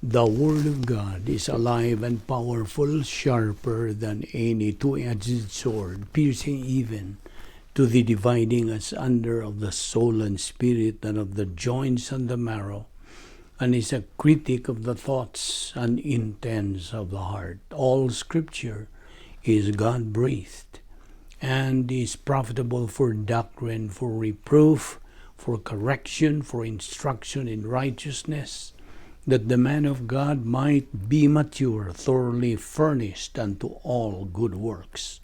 The Word of God is alive and powerful, sharper than any two-edged sword, piercing even to the dividing asunder of the soul and spirit and of the joints and the marrow, and is a critic of the thoughts and intents of the heart. All Scripture is God-breathed and is profitable for doctrine, for reproof, for correction, for instruction in righteousness, that the man of God might be mature, thoroughly furnished unto all good works.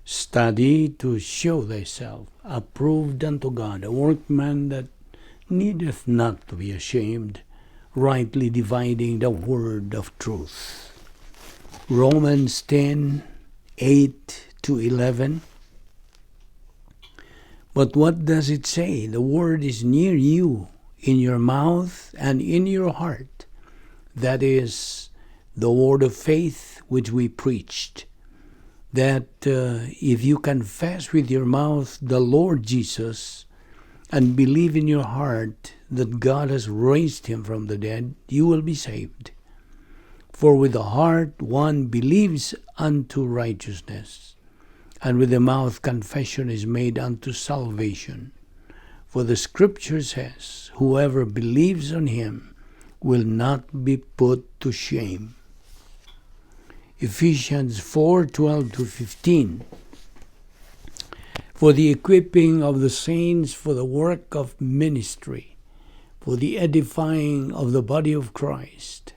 Study to show thyself approved unto God, a workman that needeth not to be ashamed, rightly dividing the word of truth. Romans 10:8 to 11. But what does it say? The word is near you, in your mouth and in your heart. That is the word of faith which we preached. That if you confess with your mouth the Lord Jesus and believe in your heart that God has raised him from the dead, you will be saved. For with the heart one believes unto righteousness, and with the mouth confession is made unto salvation. For the Scripture says, "Whoever believes on him will not be put to shame." Ephesians 4:12 to 15. For the equipping of the saints for the work of ministry, for the edifying of the body of Christ,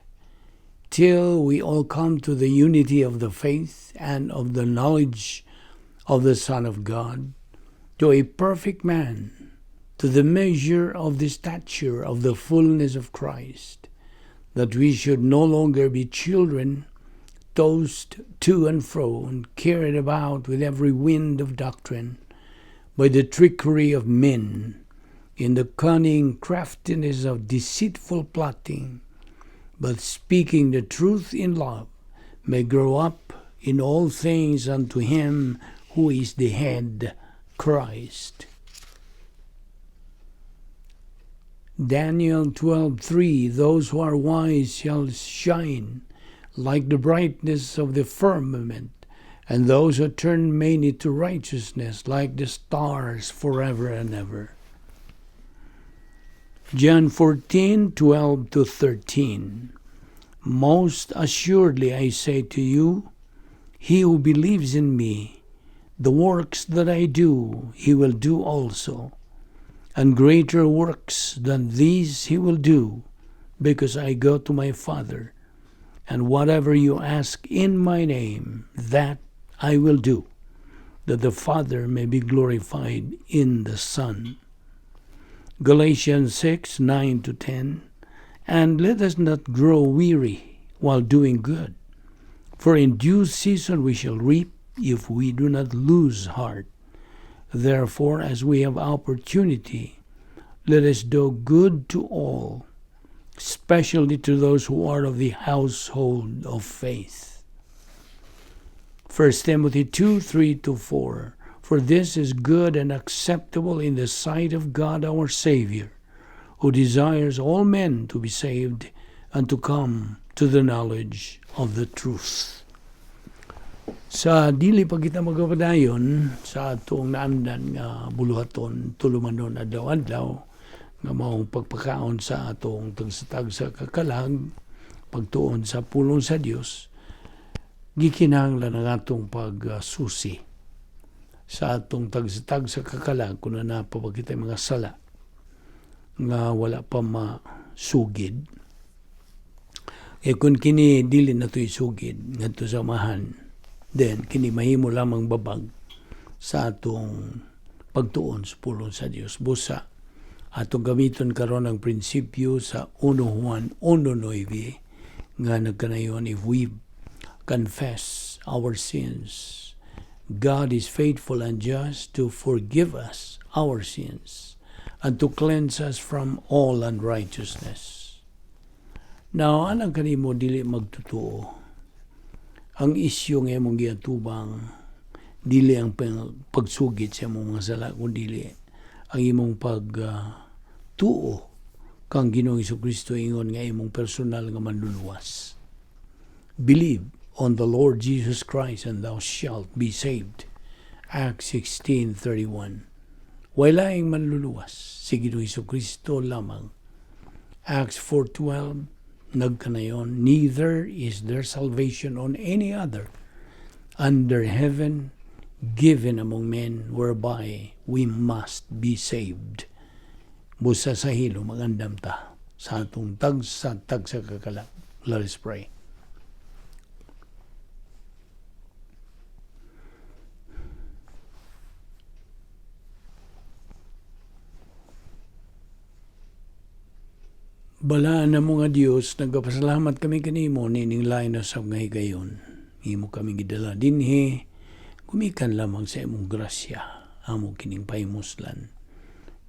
till we all come to the unity of the faith and of the knowledge of the Son of God, to a perfect man, to the measure of the stature of the fullness of Christ, that we should no longer be children, tossed to and fro and carried about with every wind of doctrine, by the trickery of men, in the cunning craftiness of deceitful plotting, but speaking the truth in love, may grow up in all things unto him who is the head, Christ. Daniel 12:3. Those who are wise shall shine like the brightness of the firmament, and those who turn many to righteousness like the stars forever and ever. John 14:12 to 13. Most assuredly I say to you, he who believes in me, the works that I do, he will do also. And greater works than these he will do, because I go to my Father. And whatever you ask in my name, that I will do, that the Father may be glorified in the Son. Galatians 6:9 to 10. And let us not grow weary while doing good, for in due season we shall reap if we do not lose heart. Therefore, as we have opportunity, let us do good to all, especially to those who are of the household of faith. 1 Timothy 2:3 to 4. For this is good and acceptable in the sight of God our Savior, who desires all men to be saved and to come to the knowledge of the truth. Sa dili pa kita magpadayon sa atong naandan nga buluhaton tulumanon adlaw-adlaw nga maong pagpakaon sa atong tagsa-tagsa ka kalag, pagtuon sa pulong sa Dios, gikinahanglan ang atong pagsusi sa atong tagsa-tagsa ka kalag kung naa pa ba kita mga sala nga wala pa masugid. E kung kini dili na to isugid ngadto sa Amahan, then kini mahimo lamang babag sa atong pagtuon sa pulong sa Dios. Busa atong gamiton karon ang prinsipyo sa 1 Juan 1:9 nga nagkanayon, "If we confess our sins, God is faithful and just to forgive us our sins and to cleanse us from all unrighteousness." Now, anang kanimo dili magtutuo. Ang isyu nga imong giatubang dili ang pagsugit sa imong mga sala, kundi ang imong pag tuo. kang Ginoong Kristo ingon nga imong personal nga manluluwas. Believe on the Lord Jesus Christ and thou shalt be saved. Acts 16:31. Way laing manluluwas, si Ginoong Kristo lamang. Acts 4:12 nagkanayon, "Neither is there salvation on any other under heaven given among men whereby we must be saved." Busa sa hilo magandam ta sa atong tagsa tagsa ka kalag. Let us pray. Balaan na mo nga Dios, nagapasalamat kami kanimo nining lain na sab nga higayon. Imo kami gidala dinhi, gumikan lamang sa imong grasya, amo kining pahimuslan.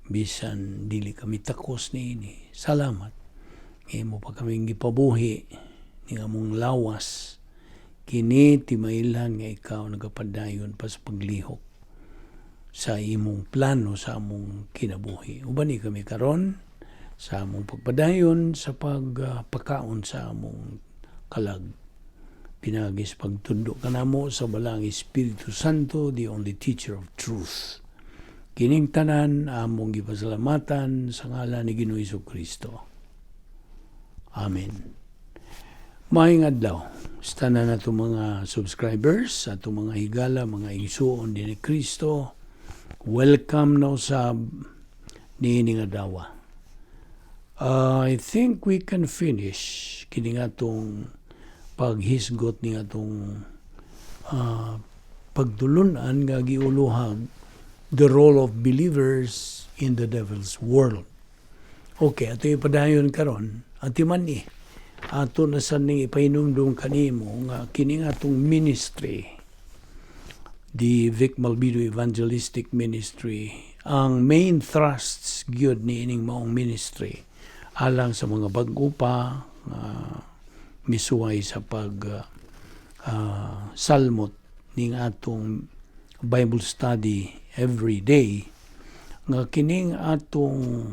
Bisan dili kami takos niini. Salamat. Imo pa kami gipabuhi ning among lawas. Kini timailhan nga ikaw nagapadayon pa sa paglihok sa imong plano sa among kinabuhi. Uban ni kami karon sa among pagpadayon sa pagpakaon sa among kalag. Pinaagi sa pagtundo kanamo sa Balaang Espiritu Santo, the only teacher of truth. Kining tanan among gipasalamatan sa ngalan ni Ginoong Kristo. Amen. Maayong adlaw sa tanan nato mga subscribers, atong mga higala, mga igsuon din ni Kristo. Welcome na usab niini nga adlaw. I think we can finish kini nga atong paghisgot ni atong pagtulunan nga giuluhag "The Role of Believers in the Devil's World." Okay, ato ipadayon karon, atiman ni ato na sa ning ipahinumdum kanimo nga kini nga atong ministry, the Vic Malvido Evangelistic Ministry, ang main thrusts gyud ni ining maong ministry alang sa mga bag-o pa misuway sa pag salmot ning atong Bible study every day, nga kining atong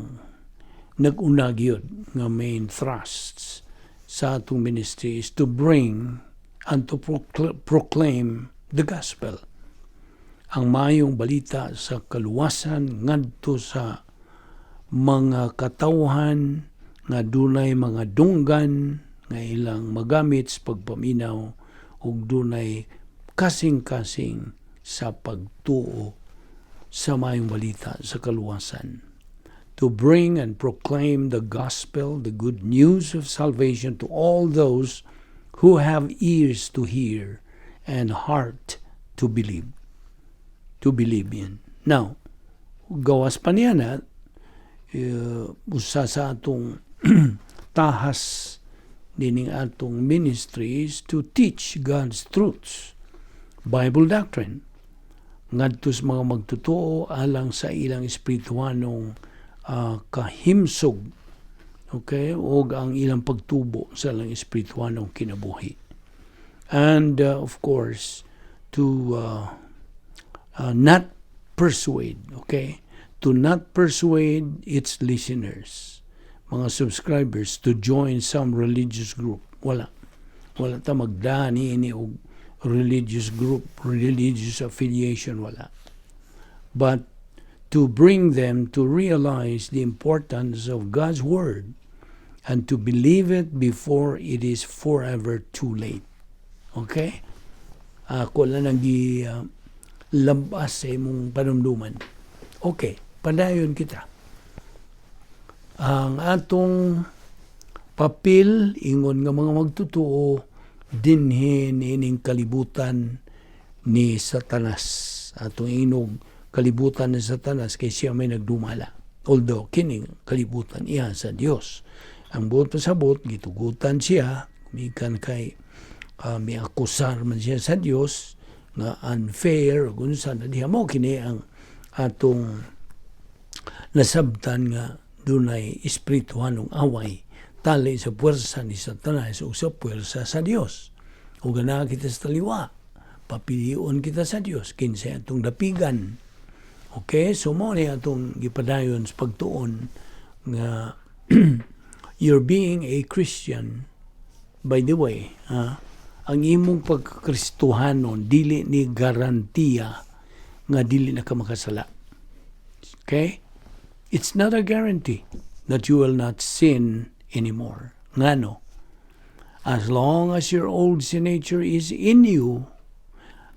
nag-una gyud nga main thrusts sa atong ministry is to bring and to proclaim the gospel, ang maayong balita sa kaluwasan ngadto sa mga katawhan nga dunay mga dunggan nga ilang magamit sa pagpaminaw ug dunay kasing-kasing sa pagtuo sa maayong balita sa kaluwasan. To bring and proclaim the gospel, the good news of salvation to all those who have ears to hear and heart to believe. To believe in. Now, gawas pa niya na, usa sa atong tahas nining atong ministry is to teach God's truths, Bible doctrine, ngadto sa mga magtotoo alang sa ilang espirituhanong kahimsog, okay, ug ang ilang pagtubo sa ilang espirituhanong kinabuhi. And of course, to not persuade, okay, to not persuade its listeners, mga subscribers, to join some religious group. Wala. Wala ta magdani ini og religious group, religious affiliation, wala. But to bring them to realize the importance of God's Word and to believe it before it is forever too late. Okay? Ako lang ang labas sa imong panumduman. Okay, padayon kita. Ang atong papel ingon nga mga magtotoo dinhi niining kalibutan ni Satanas. Atong inog kalibutan ni Satanas kay siya may nagdumala. Although kining kalibutan iya sa Dios. Ang buot pasabot gitugutan siya mikan kay miakusar man siya sa Dios nga unfair ug unsa na diha. Mo kini ang atong nasabtan nga dunay espirituhanong away tali sa puwersa ni Satanas o sa puwersa sa Dios. O gana kita sa taliwa, papilion kita sa Dios kinsay atong dapigan. Okay, so mo ni atong gipadayon sa pagtuon nga You're being a Christian, by the way, ang imong pagkakristuhanon dili ni garantiya nga dili na ka makasala. Okay? It's not a guarantee that you will not sin anymore. Ngano? As long as your old sin nature is in you,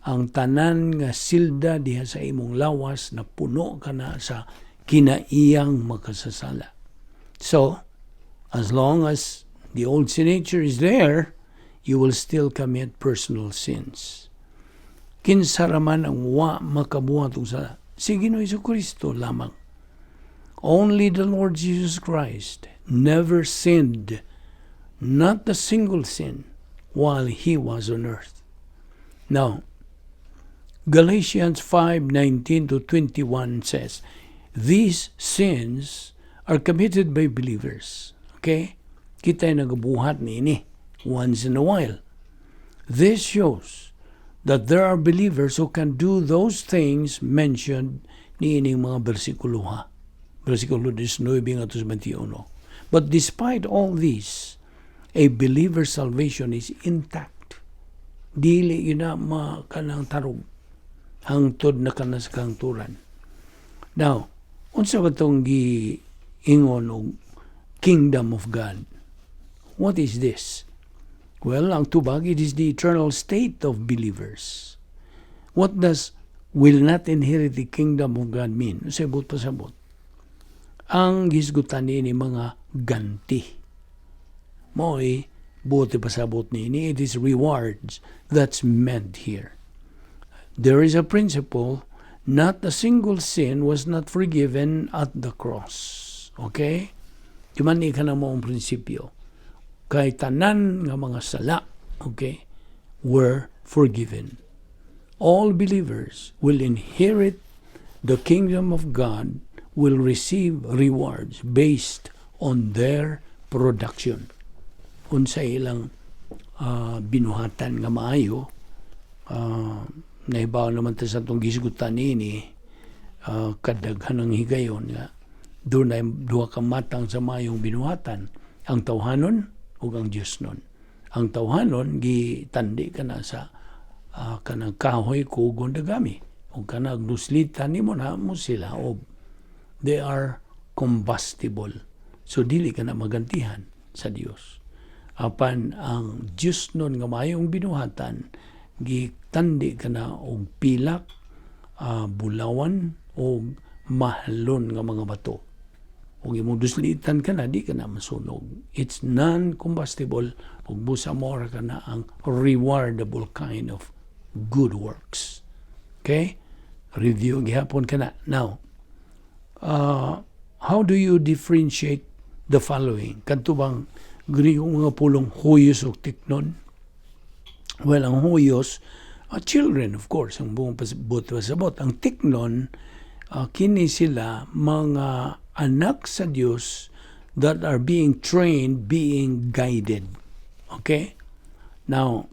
ang tanan nga silda diha sa imong lawas na puno ka na sa kinaiyang makasasala. So, as long as the old sin nature is there, you will still commit personal sins. Kinsa raman ang wa makabuhat og sala? Si Ginoo Kristo lamang. Only the Lord Jesus Christ never sinned, not a single sin, while he was on earth. Now, Galatians 5:19 to 21 says, these sins are committed by believers. Okay? Kita nagabuhat niini once in a while. This shows that there are believers who can do those things mentioned niining mga bersikulo ha. Bersikulo 19 ngadto sa 21. But despite all these, a believer's salvation is intact. Dili yun na makanang tarog hangtod na kana sa kahangturan. Now, unsa ba tong giingon og kingdom of God? What is this? Well, ang tubag, it is the eternal state of believers. What does "will not inherit the kingdom of God" mean? Sa buot pasabot. Ang gisgutan ni mga ganti. Mo'y buot pasabot niini, it is rewards that's meant here. There is a principle: not a single sin was not forgiven at the cross. Okay? Di man ni ka na mo ang prinsipyo. Kay tanan nga mga sala, okay, were forgiven. All believers will inherit the kingdom of God, will receive rewards based on their production. Unsa ilang binuhatan nga maayo, nahibaw naman ta sa atong gisgutan niini, kadaghan ang higayon nga dunay duha ka matang sa maayong binuhatan, ang tawhanon ug ang Diosnon. Ang tawhanon gitandi kana sa kanang kahoy, kugon, dagami ug kanang duslitan nimo na mo sila og they are combustible, so dili ka na magantihan sa Dios. Apan ang Diosnon nga maayong binuhatan, gitandi kana og pilak, bulawan o mahalon nga mga bato. Ug imong duslitan kana, di ka na masunog. It's non-combustible ug busa mo ra kana ang rewardable kind of good works. Okay? Review gihapon kana. Now, how do you differentiate the following? Kadto bang Griego mga pulong huios ug teknon? Well, ang huios, children, of course, ang buong buot pasabot. Ang teknon, kini sila mga anak sa Dios that are being trained, being guided. Okay? Now,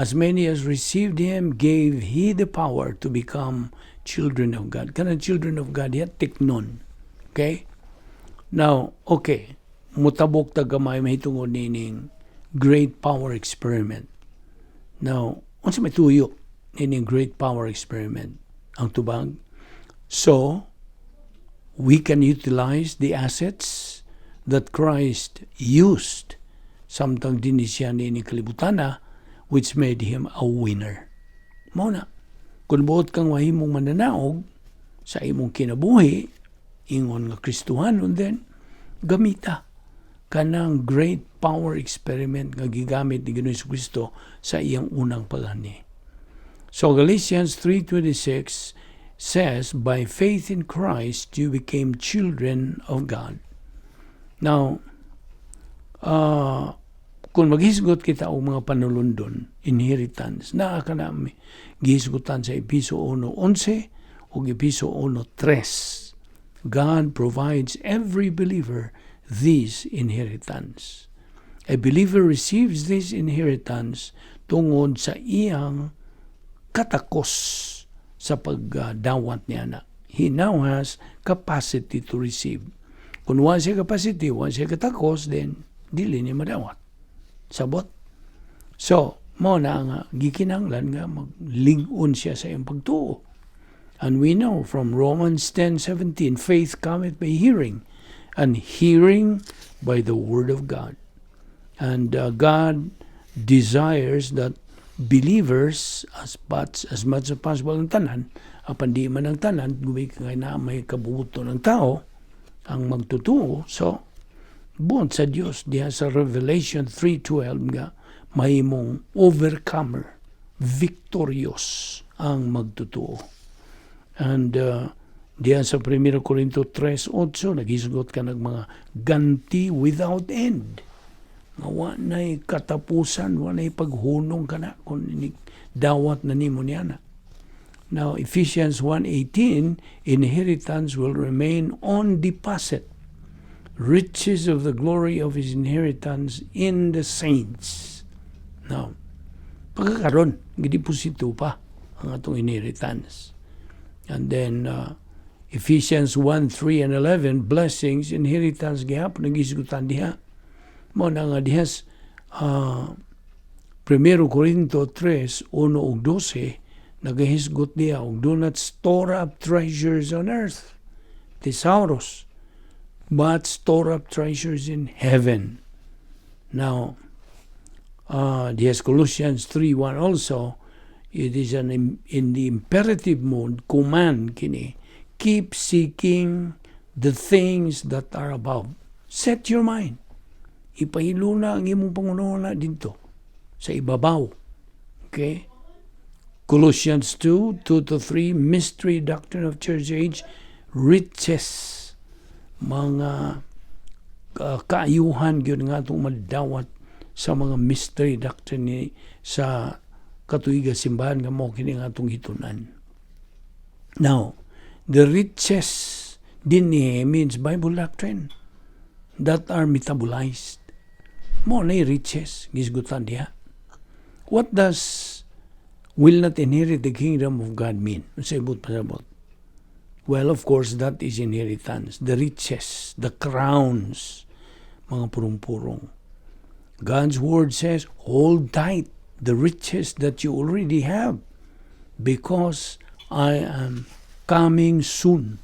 as many as received him, gave he the power to become children of God. Kanang children of God, ya teknon. Okay? Now, okay. Mutabok ta gamay mahitungod nining great power experiment. Now, unsa may tuyo nining great power experiment? Ang tubag. So, we can utilize the assets that Christ used samtang dinhi siya niini kalibutana, which made him a winner. Mao na, kung buot kang mahimong mananaog sa imong kinabuhi, ingon nga Kristohanon, then gamita kanang great power experiment nga gigamit ni Ginoong Kristo sa iyang unang pag-anhi. So Galatians 3:26 says, "By faith in Christ, you became children of God." Now, kung maghisgot kita og mga panulundon, inheritance, naa ka na gihisgutan sa Episo 1:11 ug Episo 1:3. God provides every believer this inheritance. A believer receives this inheritance tungod sa iyang katakos sa pagdawat niya na. He now has capacity to receive. Kung wa siya capacity, wa siya katakos, then dili niya madawat. Sabot? So, mao na nga gikinahanglan nga maglig-on siya sa iyang pagtuo. And we know from Romans 10:17, faith cometh by hearing, and hearing by the word of God. And God desires that believers, as much as possible ang tanan, apan di man ang tanan, gumikan na may kabubuton ng tao ang magtutuo. So, buot sa Dios diha sa Revelation 3:12 nga mahimong overcomer, victorious ang magtutuo. And diha sa 1 Corinto 3:8, naghisgot ka ng mga ganti without end. Nga wa na'y katapusan, wa na'y paghunong kana kung dawat na nimo niya na. Now, Ephesians 1:18, inheritance will remain on deposit. Riches of the glory of His inheritance in the saints. Now, pagkakaron, gideposito pa ang atong inheritance. And then, Ephesians 1:3 and 11, blessings, inheritance, gihapon, nagisgutan diha. Mao na nga diha 1 Corinto 3, 1 ug 12, nagahisgot diha og do not store up treasures on earth, tesauros, but store up treasures in heaven. Now, diha Colossians 3:1 also, it is in the imperative mode, command kini, keep seeking the things that are above. Set your mind. Ipahiluna ang imong panghunahuna didto sa ibabaw. Okay? Colossians 2, 2 to 3, mystery doctrine of church age, riches, mga kaayuhan gyud nga atong madawat sa mga mystery doctrine ni sa katuiga simbahan nga mao kini nga atong hitunan. Now, the riches dinhi means Bible doctrine that are metabolized. Mao na riches, gisgutan diha. What does "will not inherit the kingdom of God" mean? Sa ibot pasabot. Well, of course, that is inheritance. The riches, the crowns, mga purong-purong. God's word says, hold tight the riches that you already have because I am coming soon.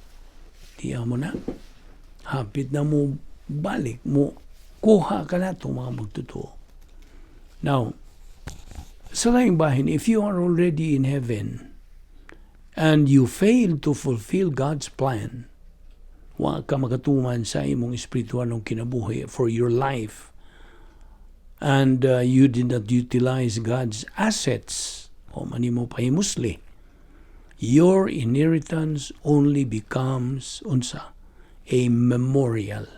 Tiya mo na. Hapit na mo balik mo kuha ka na itong mga magtotoo. Now, sa laing bahin, if you are already in heaven and you fail to fulfill God's plan, wa ka makatuman sa imong espiritual ng kinabuhi for your life, and you did not utilize God's assets, o manimo pahimusli, your inheritance only becomes unsa? A memorial.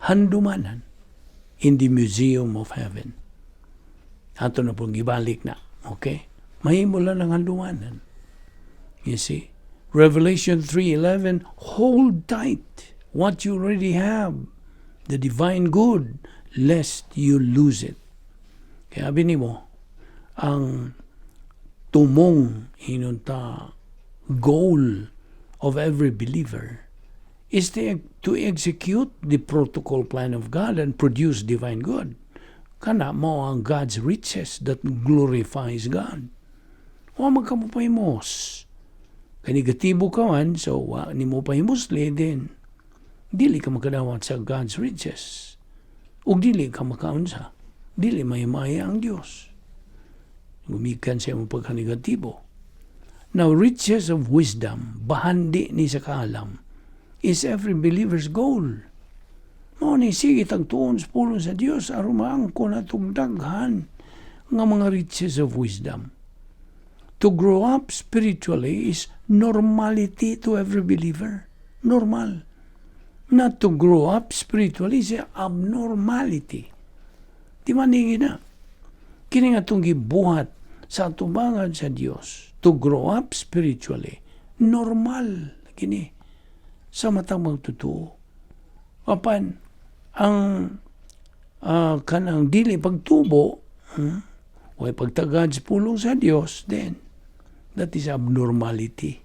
Handumanan in the museum of heaven. Ato na pong gibalik na. Okay? Mahimo lang ang handumanan. You see? Revelation 3:11, hold tight what you already have, the divine good, lest you lose it. Kaya abi mo, ang tumong hinunta goal of every believer is to execute the protocol plan of God and produce divine good. Kana mao ang God's riches that glorifies God. Wa man ka mo pahimos. Kay negatibo ka man, so wa nimo pahimusli, then dili ka makadawat sa God's riches. Ug dili ka makaunsa. Dili mahimaya ang Dios. Gumikan sa imong pagkanegatibo. Now, riches of wisdom, bahandi ni sa kaalam, is every believer's goal. Mao ni sige tag tuon sa pulong sa Dios aron maangkon natong daghan nga mga riches of wisdom. To grow up spiritually is normality to every believer. Normal. Not to grow up spiritually is abnormality. Di man na. Kini nga itong gibuhat sa atubangan sa Dios to grow up spiritually. Normal kini sa matang magtotoo. Apan ang kanang dili pagtubo, o pagtagad sa pulong sa Dios, then that is abnormality.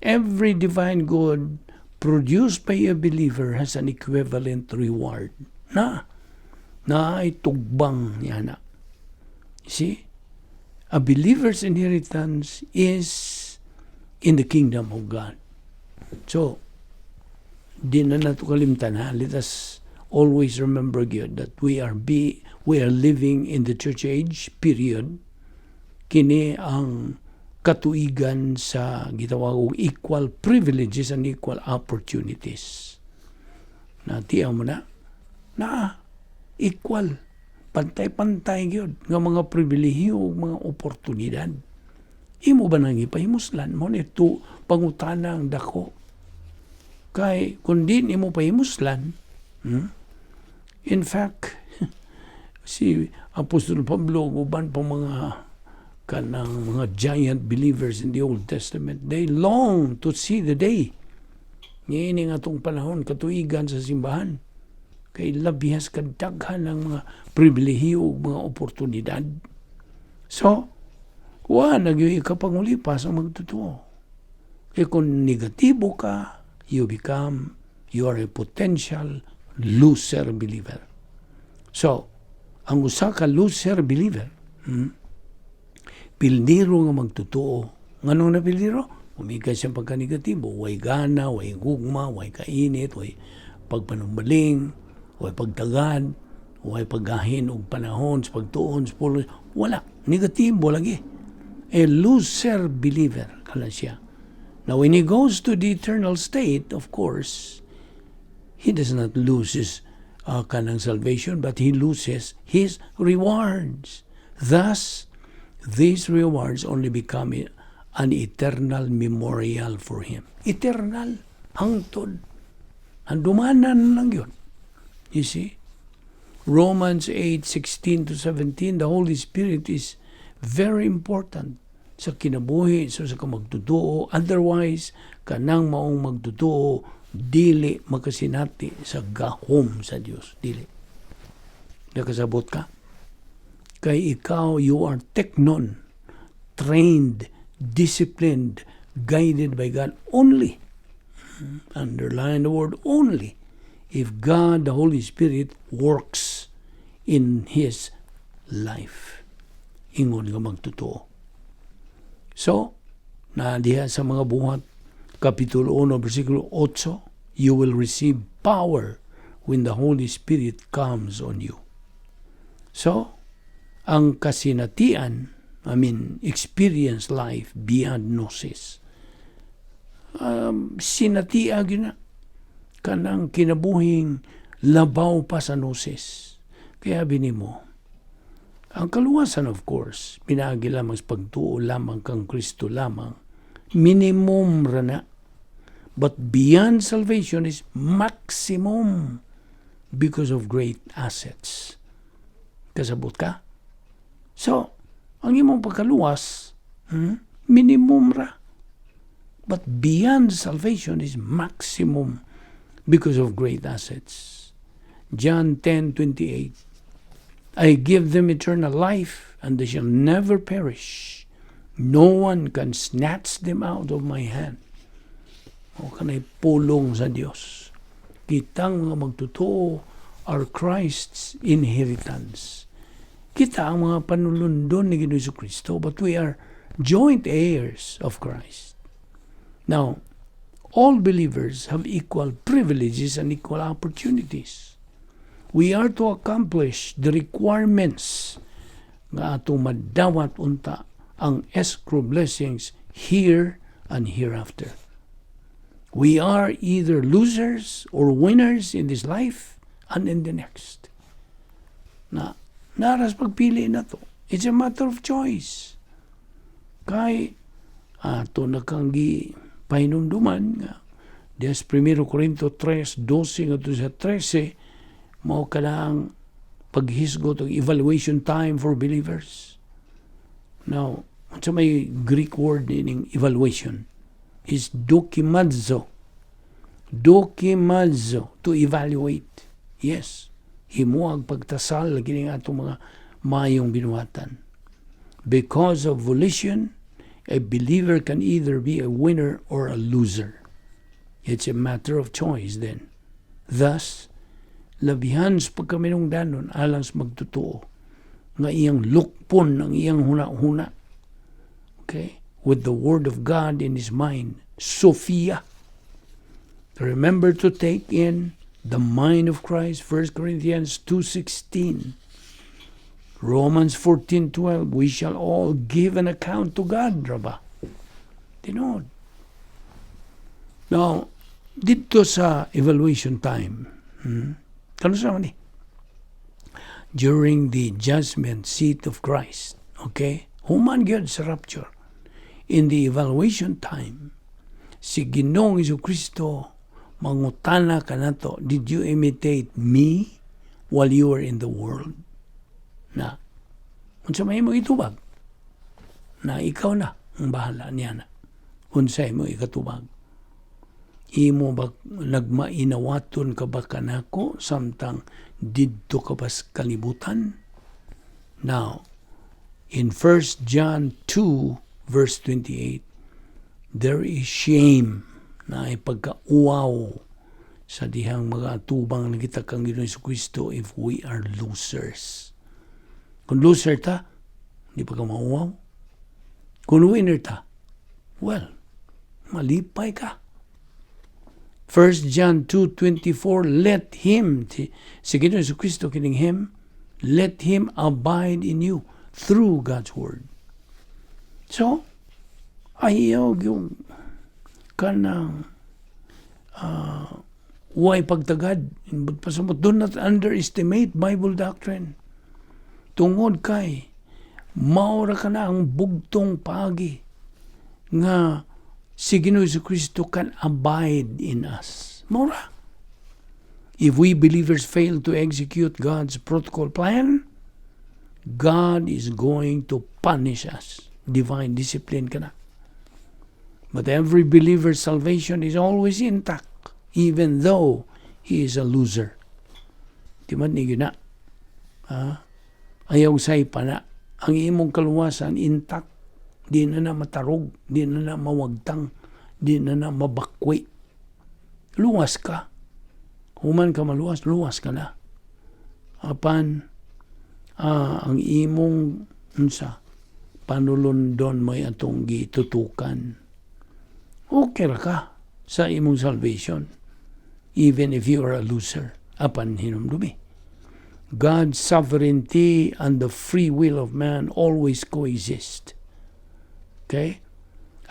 Every divine good produced by a believer has an equivalent reward. Na, naay tugbang niya na. See? A believer's inheritance is in the kingdom of God. So, di na nato kalimtan, ha. Let us always remember gyud that we are living in the church age period. Kini ang katuigan sa gitawag og equal privileges and equal opportunities. Natiaw mo na? Na equal, pantay-pantay gyud nga mga pribilehiyo ug mga oportunidad. Imo ba nang ipahimuslan mo nito pangutana ang dako? Kay kung di nimo pahimuslan, In fact, si Apostol Pablo ug uban pa mga kanang mga giant believers in the Old Testament, they long to see the day. Niini nga atong panahon, katuigan sa simbahan. Kay labihas kadaghan ng mga pribilehiyo ug mga oportunidad. So, wa na gyud ikapangulipas ang magtotoo. Kay kung negatibo ka, you are a potential loser believer. So, ang usa ka loser believer, pildiro nga magtotoo. Nganong napildiro? Umikan siya pagka-negatibo. Way gana, way gugma, way kainit, way pagpanumbaling, way pagtagad, way paggahin og panahon sa pagtuon sa pulo. Wala. Negatibo lagi. A loser believer kala siya. Now, when he goes to the eternal state, of course, he does not lose his kanang salvation, but he loses his rewards. Thus, these rewards only become an eternal memorial for him. Eternal. Hangtod. Handumanan lang yun. You see? Romans 8, 16 to 17, the Holy Spirit is very important sa kinabuhi sa sa magtotoo. Otherwise, kanang maong magtotoo, dili makasinati sa gahom sa Dios. Dili. Nakasabot ka? Kay ikaw, you are teknon, trained, disciplined, guided by God only. Underline the word "only." If God, the Holy Spirit, works in his life. Ingon nga magtotoo. So, na diha sa Mga Buhat, Kapitulo 1, versikulo 8, you will receive power when the Holy Spirit comes on you. So, ang kasinatian, I mean, experience life beyond gnosis. Sinatia gyud na kanang kinabuhing labaw pa sa gnosis. Kaya binimo, ang kaluwasan, of course, pinaagi lamang sa pagtuo lamang kang Kristo lamang, minimum ra na. But beyond salvation is maximum because of great assets. Kasabot ka? So, ang imong pagkaluwas, minimum ra. But beyond salvation is maximum because of great assets. John 10:28, "I give them eternal life, and they shall never perish. No one can snatch them out of my hand." O kanay pulong sa Dios. Kitang mga magtotoo are Christ's inheritance. Kita ang mga panulundon ni Ginoong Kristo, but we are joint heirs of Christ. Now, all believers have equal privileges and equal opportunities. We are to accomplish the requirements nga atong madawat unta ang escrow blessings here and hereafter. We are either losers or winners in this life and in the next. Na, naras pagpili na to. It's a matter of choice. Kay ato na kang gi pahinumduman nga des 1 Corinto 3:12 ngadto sa 13 mao kanang paghisgot og evaluation time for believers. Now, unsa may Greek word ining evaluation? Is dokimazo. Dokimazo, to evaluate. Yes. Himuag pagtasal kining atong mga mayong binuhatan. Because of volition, a believer can either be a winner or a loser. It's a matter of choice then. Thus, labihan sa pagkaminungdanon alang sa magtotoo nga iyang lukpon ang iyang huna-huna. Okay? With the word of God in his mind. Sophia. Remember to take in the mind of Christ, 1 Corinthians 2:16. Romans 14:12, we shall all give an account to God, ra ba? Tinuod. Now, didto sa evaluation time, Kano sa man ni? During the judgment seat of Christ, okay? Human gyud sa rapture. In the evaluation time, si Ginoong Kristo mangutana kanato, "Did you imitate me while you were in the world?" Na, unsa may imong itubag? Na ikaw na ang bahala niya na. Unsa imo ikatubag? Imo ba nagmainawaton ka ba kanako samtang didto ka ba sa kalibutan? Now, in 1 John 2 verse 28, there is shame na ay pagkauwaw sa dihang mga atubang na kita kang Ginoong Kristo if we are losers. Kung loser ta, di pa ka mauwaw. Kung winner ta, well, malipay ka. 1 John 2:24, let him, si Ginoong Kristo kining him, let him abide in you through God's word. So, ayaw yung kanang way pagtagad. Pasumot, do not underestimate Bible doctrine. Tungod kay, maura ka na ang bugtong pagi nga si Ginoo Kristo can abide in us. Maura. If we believers fail to execute God's protocol plan, God is going to punish us. Divine discipline ka na. But every believer's salvation is always intact, even though he is a loser. Di man ni na. Ha? Ayaw say pa na. Ang imong kaluwasan intact. Di na na matarog, di na na mawagtang, di na na mabakwi. Luwas ka. Human ka maluwas, luwas ka na. Apan ang imong unsa panulundon may atong gitutukan. Okay ra ka sa imong salvation even if you are a loser, apan hinumdumi, God's sovereignty and the free will of man always coexist. Okay?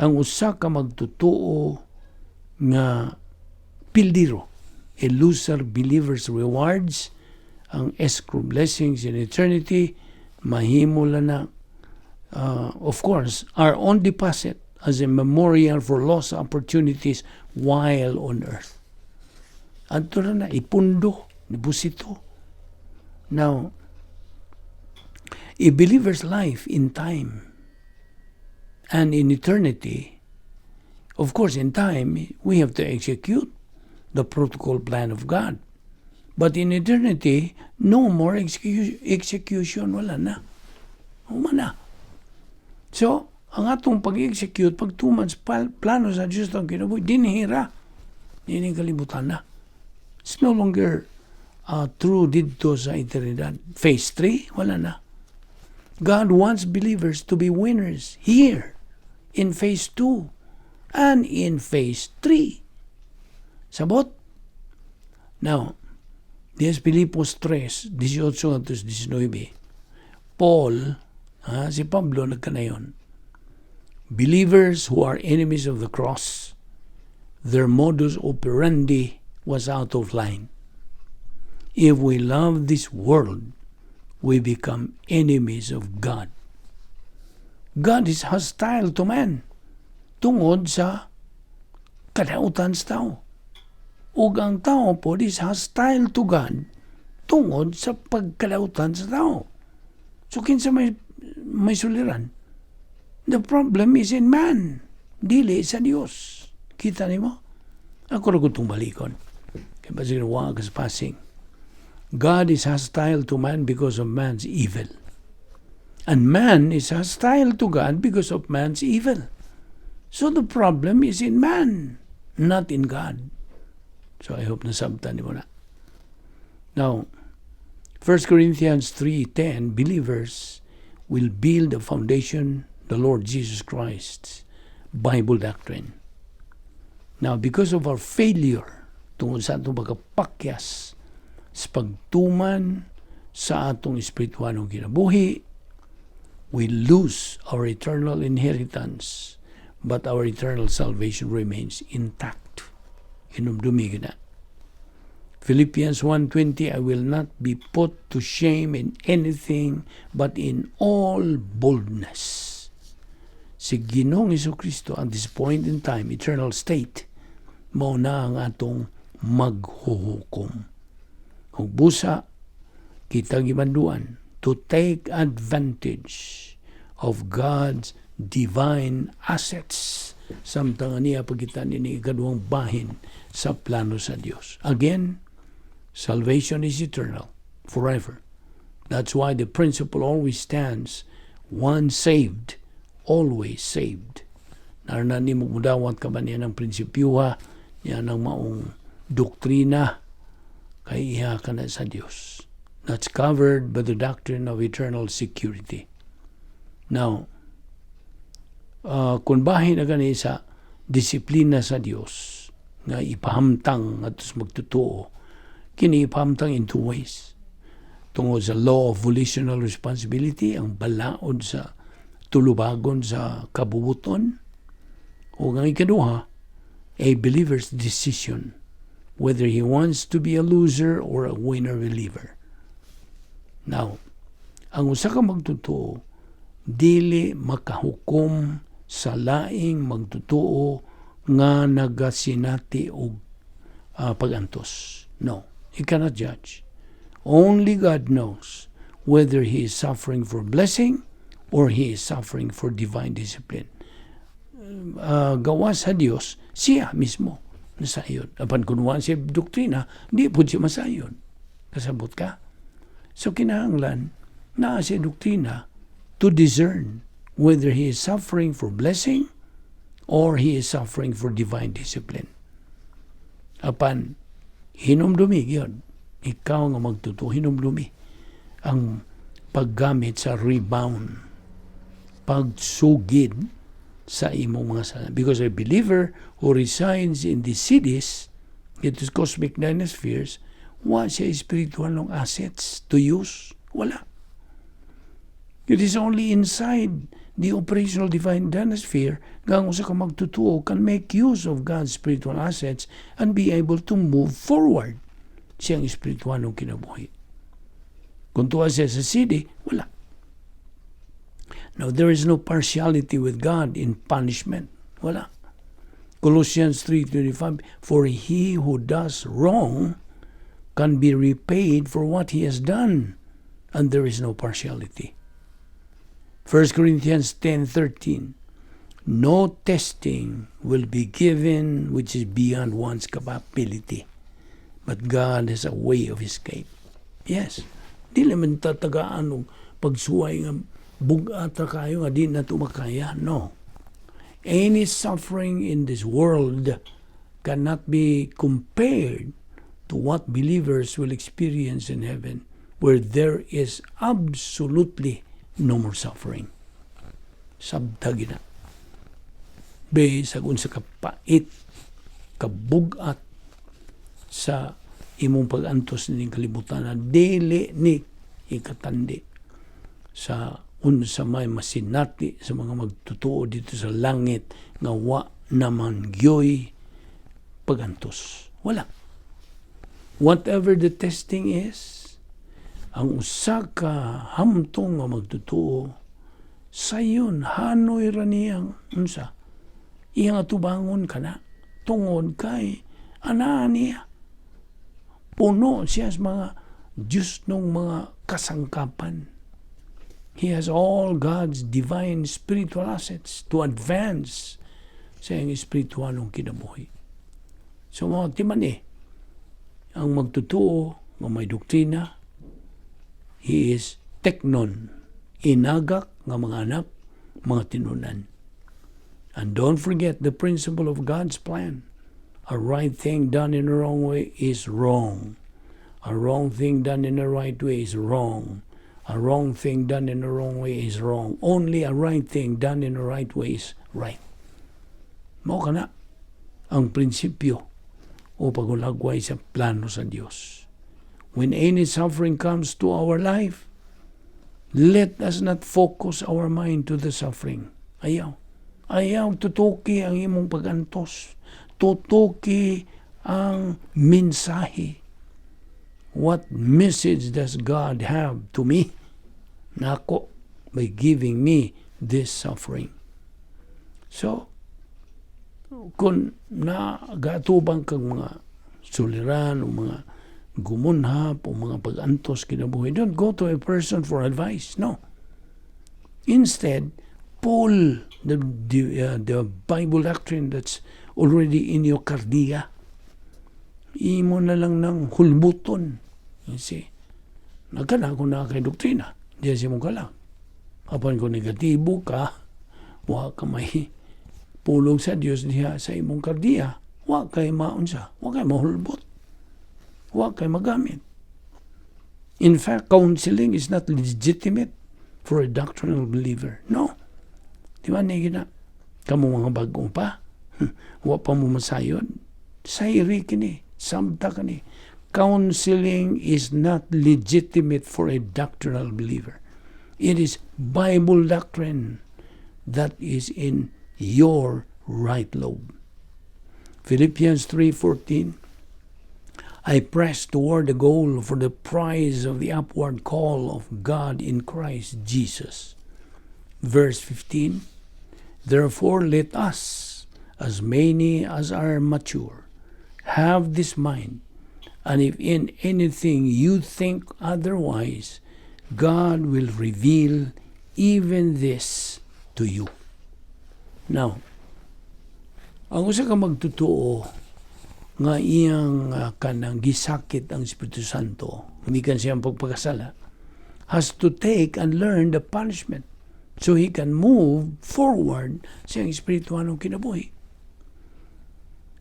Ang usa ka magtotoo nga pildiro, a loser believer's rewards, ang escrow blessings in eternity, mahimo lang na, of course, are on deposit as a memorial for lost opportunities while on earth. Adto na na, ipundo, deposito. Now, a believer's life in time and in eternity, of course, in time, we have to execute the protocol plan of God. But in eternity, no more execution, wala na. Human na. So, ang atong pag-execute, pagtuman sa plano sa Diyos ang kinabuhi, dinhira. Dinhi kalibutan na. It's no longer true didto sa eternidad. Phase 3, wala na. God wants believers to be winners here in phase 2 and in phase 3. Sabot? Now, 10 Filipos 3, 18 at 19, Paul, si Pablo nagkanayon, believers who are enemies of the cross, their modus operandi was out of line. If we love this world, we become enemies of God. God is hostile to man tungod sa kadautan sa tao. Ug ang tao po is hostile to God tungod sa pagkalautan sa tao. So kinsa may suliran? The problem is in man, dili sa Dios. Kita nimo? Ako ra gud balikon. Kay basig wa ka sa passing. God is hostile to man because of man's evil. And man is hostile to God because of man's evil. So the problem is in man. not in God. So I hope nasabtan nimo na. Now, 1 Corinthians 3:10, believers will build a foundation, the Lord Jesus Christ, Bible doctrine. Now, because of our failure, tungod sa atong pagkapakyas sa pagtuman sa atong espiritualong kinabuhi, we lose our eternal inheritance, but our eternal salvation remains intact. Hinumdumi na. Philippians 1:20, "I will not be put to shame in anything, but in all boldness." Si Ginoong Kristo at this point in time, eternal state, mao na ang atong maghuhukom. Ug busa, kita gimanduan to take advantage of God's divine assets samtang niya pagkita nini ikaduhang bahin sa plano sa Dios. Again, salvation is eternal, forever. That's why the principle always stands, once saved, always saved. Narna ni mo mudawat ka ba niya ng prinsipyuha, niya ng maong doktrina, kay iha ka na sa Dios. That's covered by the doctrine of eternal security. Now, kung bahin na gani sa disiplina sa Dios nga ipahamtang at magtotoo, kini ipahamtang in two ways. Tungod sa law of volitional responsibility, ang balaod sa tulubagon sa kabubuton, o ang ikaduha, a believer's decision whether he wants to be a loser or a winner believer. Now, ang usa ka magtotoo dili makahukom sa laing magtotoo nga nagasinati og pagantos. No, he cannot judge. Only God knows whether he is suffering for blessing or he is suffering for divine discipline. Gawa sa Dios, siya mismo nasayon. Apan kung siya doktrina, di po siya masayon. Kasabot ka? So kinahanglan naa siya doktrina to discern whether he is suffering for blessing or he is suffering for divine discipline. Apan hinumdumi yun. Ikaw nga magtotoo, hinumdumi ang paggamit sa rebound, pagsugid sa imong mga sala. Because a believer who resides in the cities, it is cosmic dynaspheres, wa siya spiritual ng assets to use. Wala. It is only inside the operational divine dynasphere nga ang usa ka magtotoo can make use of God's spiritual assets and be able to move forward siyang espiritual ng kinabuhi. Kung tuwa siya sa city, wala. Now, there is no partiality with God in punishment. Wala. Colossians 3:25, "For he who does wrong can be repaid for what he has done, and there is no partiality." 1 Corinthians 10:13, "No testing will be given which is beyond one's capability, but God has a way of escape." Yes, di naman tatagaan og pagsuway nga bugat ra kayo nga di na tumakaya. No. Any suffering in this world cannot be compared to what believers will experience in heaven, where there is absolutely no more suffering. Sabta na. Bisag unsa kapait, kabugat sa imong pag-antos ning kalibutan na dili ni ikatandi sa unsa may masinati sa mga magtotoo dito sa langit nga wa naman gyoy pagantos. Wala. Whatever the testing is, ang usa ka hamtong nga magtotoo sayon hanoy ra niyang unsa iyang atubangon kana tungod kay anaa niya, puno siya sa mga Diyos nung mga kasangkapan. He has all God's divine spiritual assets to advance sa iyang espiritualong kinabuhi. So mga timan eh, ang magtotoo nga may doktrina, he is teknon, inagak nga mga anak, mga tinunan. And don't forget the principle of God's plan. A right thing done in the wrong way is wrong. A wrong thing done in the right way is wrong. A wrong thing done in the wrong way is wrong. Only a right thing done in the right way is right. Mao kana ang prinsipyo o pagulagway sa plano sa Dios. When any suffering comes to our life, let us not focus our mind to the suffering. Ayaw. Ayaw tutuki ang imong pagantos. Tutuki ang mensahe. What message does God have to me? Nako, by giving me this suffering. So, kung nagatubang kang mga suliran o mga gumunhap o mga pag-antos kinabuhi, don't go to a person for advice. No. Instead, pull the Bible doctrine that's already in your kardiya. Imo na lang ng hulbuton. You see? Nagkana kung naa kay doktrina. Diya sa imong kalag. Apan kung negatibo ka, wa ka may pulong sa Dios diha sa imong kardiya, wa kay maunsa, wa kay mahulbot. Wa kay magamit. In fact, counseling is not legitimate for a doctrinal believer. No. Di ba ni gina? Kamo mga bagong pa. Wa pa mo masayod. Sayri kini. Samta kini. Counseling is not legitimate for a doctrinal believer. It is Bible doctrine that is in your right lobe. Philippians 3:14, I press toward the goal for the prize of the upward call of God in Christ Jesus. Verse 15, Therefore let us, as many as are mature, have this mind, and if in anything you think otherwise, God will reveal even this to you. Now, ang usa ka magtotoo nga iyang kanang gisakit ang Espiritu Santo, gikan siyang pagpakasala, has to take and learn the punishment so he can move forward sa iyang espiritualong kinabuhi.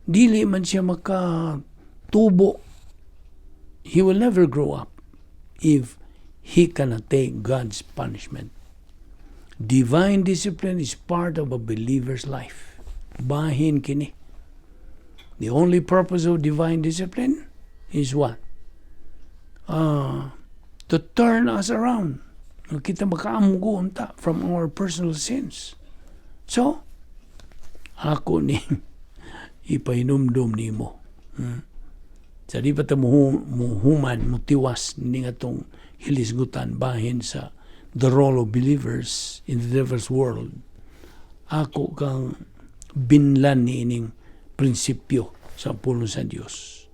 Dili man siya makatubo. He will never grow up if he cannot take God's punishment. Divine discipline is part of a believer's life. Bahin kini. The only purpose of divine discipline is what? To turn us around. Kita makaamgo unta from our personal sins. So, ako ni ipahinumdum nimo. Sa di pa ta muhuman, mutiwas ni nga tong hilisgutan bahin sa the role of believers in the devil's world. Ako kang binlan ni ining prinsipyo sa pulong sa Dios.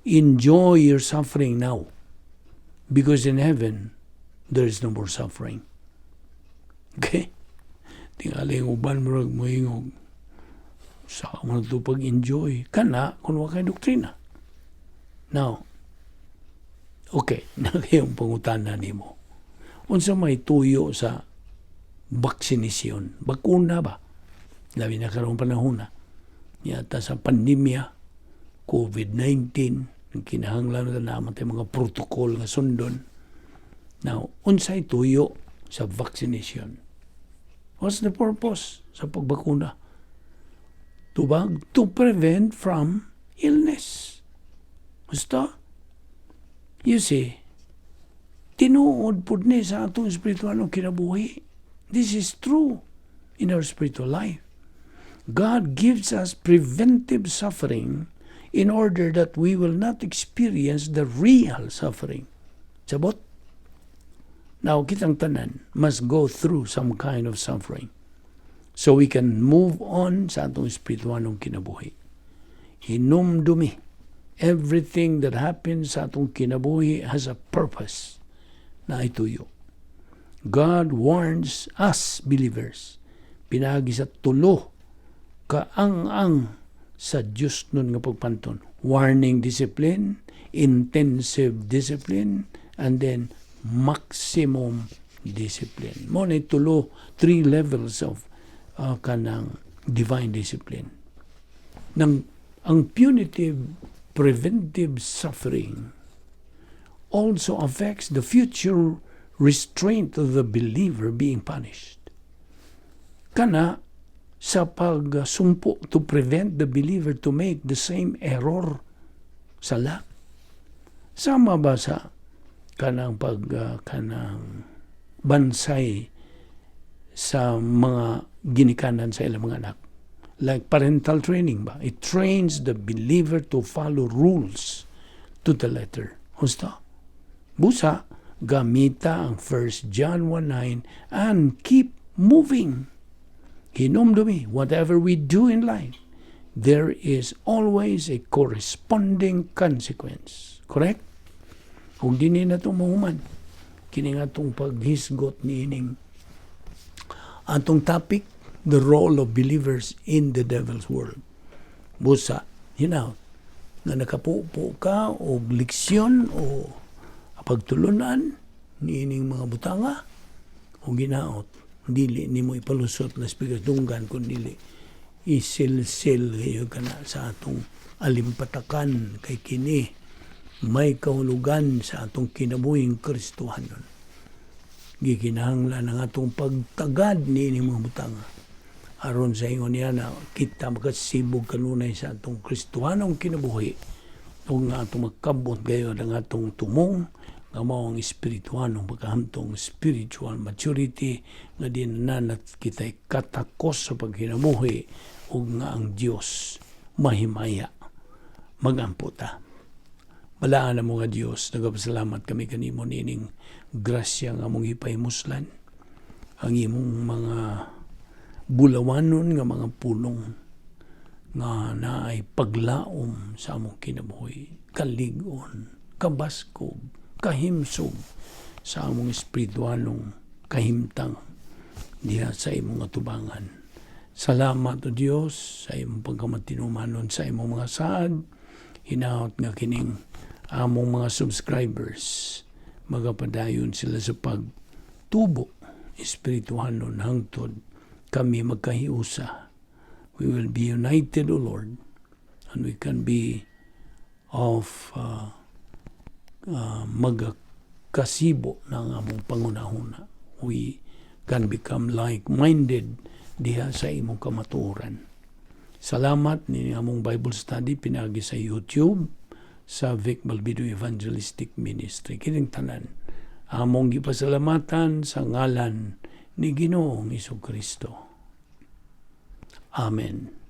Enjoy your suffering now because in heaven there is no more suffering. Okay? Tingali ang uban, murag moingog sa mo na to pag-enjoy kana kung wa kay doktrina. Now, okay, naa kayong pangutana nimo. Unsa may tuyo sa vaccination? Bakuna ba? Labi na karong panahon na. Yata sa pandemya, COVID-19, kinahanglan na naman tayo mga protocol nga sundon. Now, unsay tuyo sa vaccination? What's the purpose sa pagbakuna? Tubag to prevent from illness. Basta, you see, tinuod pud ni sa atong espiritual ng kinabuhi. This is true in our spiritual life. God gives us preventive suffering in order that we will not experience the real suffering. Sabot? Now, kitang tanan must go through some kind of suffering so we can move on sa atong espiritualong kinabuhi. Hinumdumi, everything that happens sa atong kinabuhi has a purpose na ituyo. God warns us believers pinaagi sa tulo kaang-ang sa Diyos nun nga pagpanton. Warning discipline, intensive discipline, and then maximum discipline. Mao ni tulo, three levels of kanang divine discipline. Nang Ang punitive preventive suffering also affects the future restraint of the believer being punished. Kana sa pagsumpo, to prevent the believer to make the same error, sala. Sama ba sa kanang pag kanang bansay sa mga ginikanan sa ilang mga anak? Like parental training ba? It trains the believer to follow rules to the letter. Husto? Busa, gamita ang 1 John 1:9 and keep moving. Hinumdumi, whatever we do in life, there is always a corresponding consequence. Correct? Kung dinhi na itong mahuman, kini nga itong paghisgot ni ining atong topic, the role of believers in the devil's world. Busa, nga nakapupo ka og leksyon o pagtulunan niining mga butanga o ginaot, dili nimo ipalusot na speaker dunggan kun dili isilsil kayo kana sa atong alimpatakan, kay kini may kahulugan sa atong kinabuhing Kristohanon. Gikinahanglan ang atong pagtagad niini mga butanga aron sa ingon niya na kita makasibog kanunay sa atong Kristohanong kinabuhi ug nga atong magkabot gayon ang atong tumong nga mao ang espirituhanong pagkahamtong, spiritual maturity, nga di na nat kita'y katakos sa pagkinabuhi ug nga ang Dios mahimaya. Magampo ta. Balaan na mo nga Dios, nagapasalamat kami kanimo nining grasya nga among gipahimuslan ang imong mga bulawanon nga mga pulong nga naay paglaom sa among kinabuhi, kalig-on, kabaskog, kahimsog sa among espiritualong kahimtang diha sa imong atubangan. Salamat, O Dios, sa imong pagkamatinumanon sa imong mga saad. Hinaot nga kining among mga subscribers magapadayon sila sa pagtubo espirituhanon hangtod kami magkahiusa. We will be united, O Lord, and we can be of magkasibo ng among pangunahuna. We can become like-minded diha sa imong kamatuoran. Salamat ni among Bible study pinagi sa YouTube sa Vic Balbido Evangelistic Ministry. Kining tanan among gipasalamatan sa ngalan ni Ginoong Kristo. Amen.